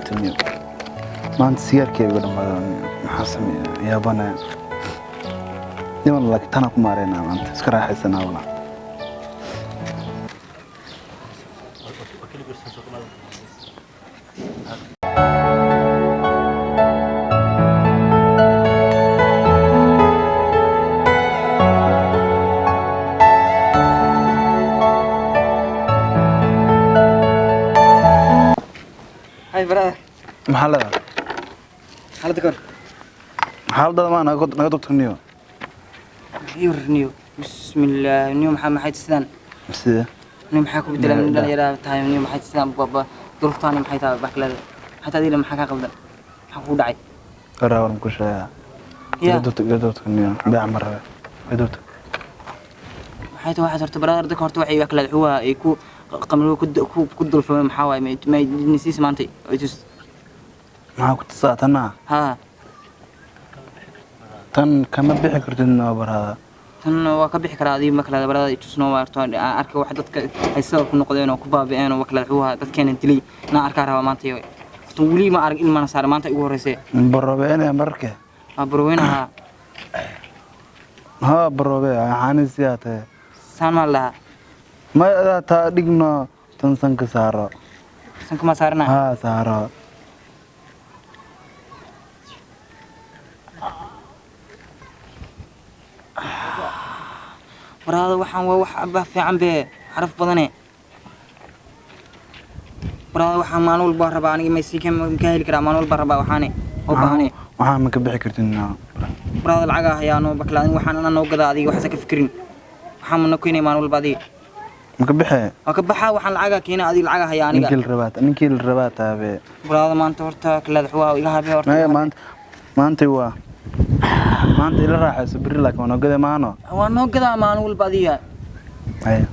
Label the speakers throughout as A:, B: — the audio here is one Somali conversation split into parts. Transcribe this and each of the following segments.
A: Maanta niyo, maanta sigaarkii iga dhamaaday. Maxaa sameeya? Yaabana niman, laakiin tana ku maareynaa maanta, iska raaxaysanaa walaa.
B: Hi brother.
A: Maxaa leedahay?
B: Xaaladda kor.
A: Xaaladada maa naga dubta niyo.
B: Yur niyo. Bismillah, niyo maxay sidaan?
A: Sida?
B: Niyo maxaa ku bedelay nin dhalinyaro tahay, niyo maxay sidaan baba duruuftaani maxay tahay baklada? Maxay tahay, maxaa ka qaldan? Maxaa kugu dhacay?
A: Waraa ku sheegaa.
B: Ya.
A: Iga dubta, iga dubta niyo, beec ma rabe, iga dubta.
B: Maxay tahay waxaas horta brother? Dadka horta waxay baklada xuwa ay ku qamrigo ku dulfamay, maxaa waaye ma nisiis maanta ay tus.
A: Maxaa ku tusaa tanaa?
B: Ha.
A: Tan kama bixi kartid noo baraada.
B: Tan waa ka bixi karaa adiga maklada brother, ay tusno waa horta aan arkay wax dadka ay sabab ku noqdeen oo ku baabi'een oo baklada xuwa dadkeena dilay na arkaa rabaa maanta iyo horta weli ma arag ilmaana saar maanta ugu horeysay.
A: Baroobeynaya mararke.
B: Waa barweynaha.
A: Ha, baroobe xaanisiyaa tahay.
B: Saan maa lahaa?
A: Ma adaa taa dhigno, tan sanka saaro.
B: Sanka ma saarana?
A: Ha, saaro.
B: Waraada waxaan waa wax abaa fiican bee xaraf badane. Waraada waxaan maalin walba rabaa aniga, ma sii ka heli karaa? Maalin walba rabaa waxaane oo baahane.
A: Waxaa ma ka bixi kartid noo.
B: Waraada lacagaa hayaa noo bakla aniga, waxaan ana noo gadaa adiga, waxaasa ka fikirin, waxaan ma noo keenay maalin walba adiga.
A: Ma ka bixee?
B: Waa ka baxaa, waxaan lacagaa keenay adiga, lacagaa hayaa aniga.
A: Ninkii la rabaa, ninkii la rabaa taabe.
B: Waraada maanta horta kalaada xuwaa iga habee horta.
A: Maya, maanta, maanta waa maanta, ila raaxayso berri, laakiin waa noo gade maano.
B: Waa noo gadaa maalin walba adiga.
A: Haya.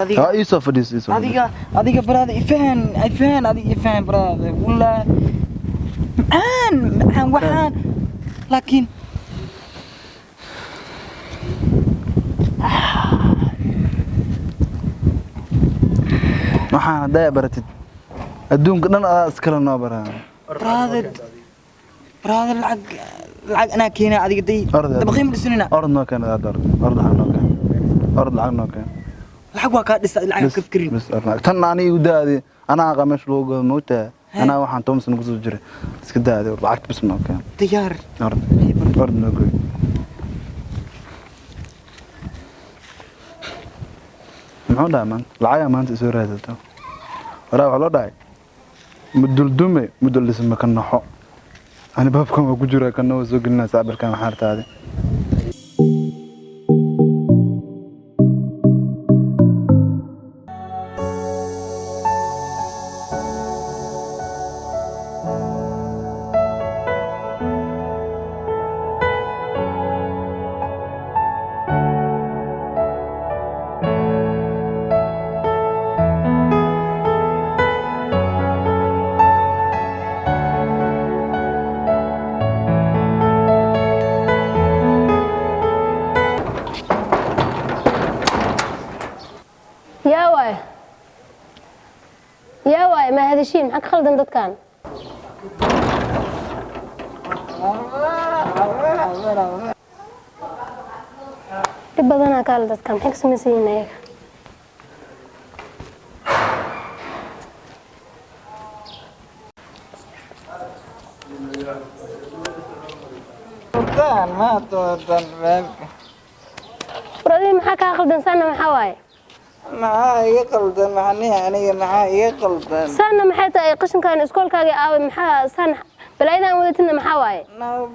B: Adiga.
A: Ha, iisoo fadhiiso, iisoo fadhiiso.
B: Adiga brother, ifahan, ifahan adiga, ifahan brother, wallah macaan macaan waxaan laakiin
A: Waxaan haddaa baratid adduunka dhan adaa iskale noo baraa.
B: Brother, brother, lacag anaa keenaa adiga day.
A: Orod.
B: Dabaqii ma dhisanina.
A: Orod noo keen adaad, orod, orod lacag noo keen, orod lacag noo keen.
B: Lacag waa kaa dhisa, lacag ka fikirin.
A: Bas orod lacag. Tan ani igu daadi, anaa aqa meesha lagu gado moogtahay, anaa waxaan 10 sano kusoo jiray, iska daadi, orod lacagta bas noo keen.
B: Diyaar.
A: Orod, orod noo goy. Muxuu dhahay maanta? Lacagaa maanta isoo raadsato waraa, waxaa loo dhahay muduldume muduldhisme ka naxo. Ani baabkan waa ku jiraa, kana waa soo gelinaa saabilkan maxaartaadi.
C: Yaa waay, yaa waay, ma hadashiin? Maxaa ka khaldan dadkan? Dhib badanaa kaale dadkan, maxay ka samaysan yihiin ayaga? War adiga maxaa kaa khaldan? Saana maxaa waaye?
D: Maxaa iga qaldan macnihi aniga? Maxaa iga qaldan?
C: Saana maxay tahay? Qashinkan iskoolkaaga aaway? Maxaa saan balaayadan wadatidna maxaa waaye?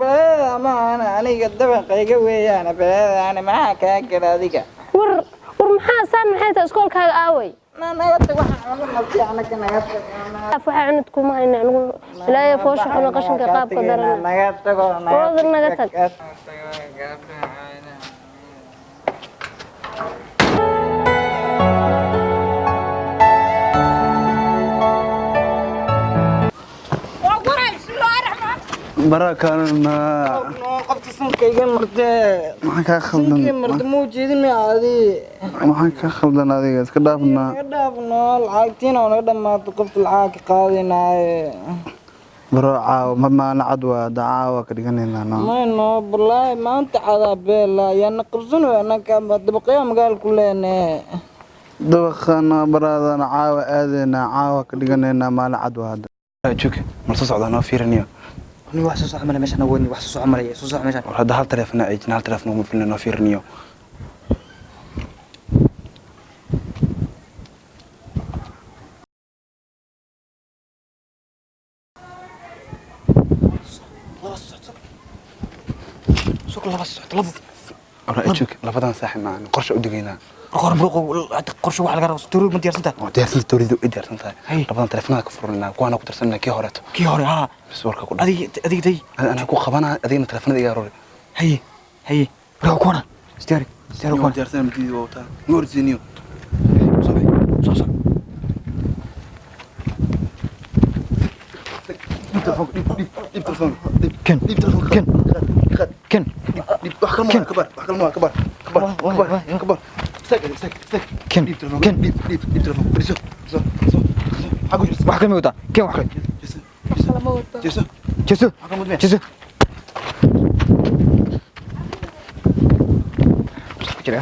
D: Balaayada ma ahana aniga, dabaqayga weeyaan balaayada. Ani maxaa kaa gala adiga?
C: War war, maxaa saan maxay tahay? Iskoolkaaga aaway?
D: Na naga tag, waxaan cuno nabti anaga, naga tag.
C: Af waxaa cunid kuma hayna anigu, balaaya foosha xuno, qashinka qaabka daran.
D: Naga tago.
C: Wada naga tag.
A: Baraa kaalana.
D: Qofta sanka iga martee.
A: Maxaa kaa khaldan?
D: Sankii marta muu jeedin miya adi?
A: Maxaa kaa khaldan adiga? Iska dhaafna.
D: Naga dhaafno, lacagtiina oo naga dhamaato, qofta lacag ka qaadinaaye.
A: Baro, caawa ma maalin cad waa hadda caawa ka dhiganaynaa no.
D: Mayno balaahi, maanta cadaa beela yaana qabsan wey, anaka dabaqyaa magaala ku leenee.
A: Dabaqana baraadana caawa aadaynaa, caawa ka dhiganaynaa, maalin cad waa hadda. Joog, mal soo socdaa noo fiirinayo.
B: Ni wax soo soco male meeshaan, wadni wax soo soco malaya, soo soco meeshaan.
A: War hadda hal taleefon ceejin, hal taleefon uma filna, noo fiirinayo.
B: Laba socdo, suuq laba socdo, labo.
A: War joog, labadan saaxib maahan, qorshe u digaynaa.
B: Qor muruq qorshe wax laga rabo, turuur ma diyaarsan tahay?
A: Waa diyaarsan, toorida u diyaarsan tahay.
B: Hay.
A: Labadan taleefonada ka furanaa, kuwaana ku darsanaa kii horeeto.
B: Kii hore haa.
A: Bas warka ku dhan.
B: Adiga day.
A: Anaa ku qabanaa, adigna taleefonada iga aroori.
B: Haye haye, bro, kuwana istiyaari istiyaari kuwana.
A: Diyaarsan madiidi waa wataa ngoorsiiniyo.
B: Soo bixi, soo soco.
A: Dhib telefoonka, dhib dhib dhib telefoonka, dhib.
B: Ken.
A: Dhib telefoonka.
B: Ken.
A: Qaad.
B: Ken.
A: Dhib dhib, wax kale ma kabar, wax kale ma kabar, kabar.
B: Waay,
A: Kabar.
B: waay.
A: Kabar, istaag istaag istaag.
B: Ken.
A: Dhib telefoonka.
B: Ken.
A: Dhib dhib dhib telefoonka, fadhiiso fadhiiso fadhiiso, xag u jeeso.
B: Wax kale ma wadaa? Ken, wax kale.
A: Jeeso.
C: Kale ma wato.
A: Jeeso.
B: Jeeso.
A: Wax kale ma wadmee.
B: Jeeso jira.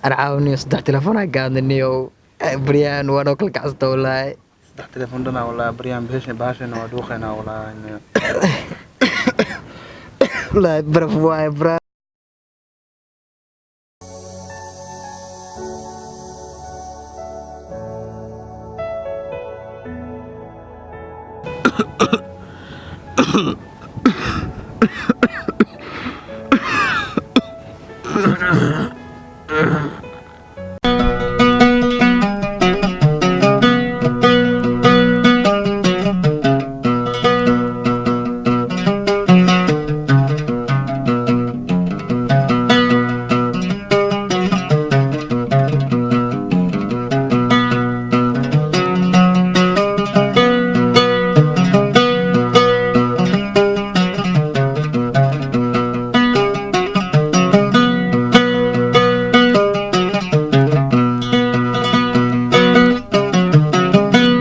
B: Arcaawniyo saddex telefoon aa gaadaniyo baryaan waanoo kala kacsata walaahi.
A: Saddex telefoon dhanaa walaa, baryaan bahashan bahashana waa dhuuqaynaa walaa.
B: Walaahi baraf waaye bara.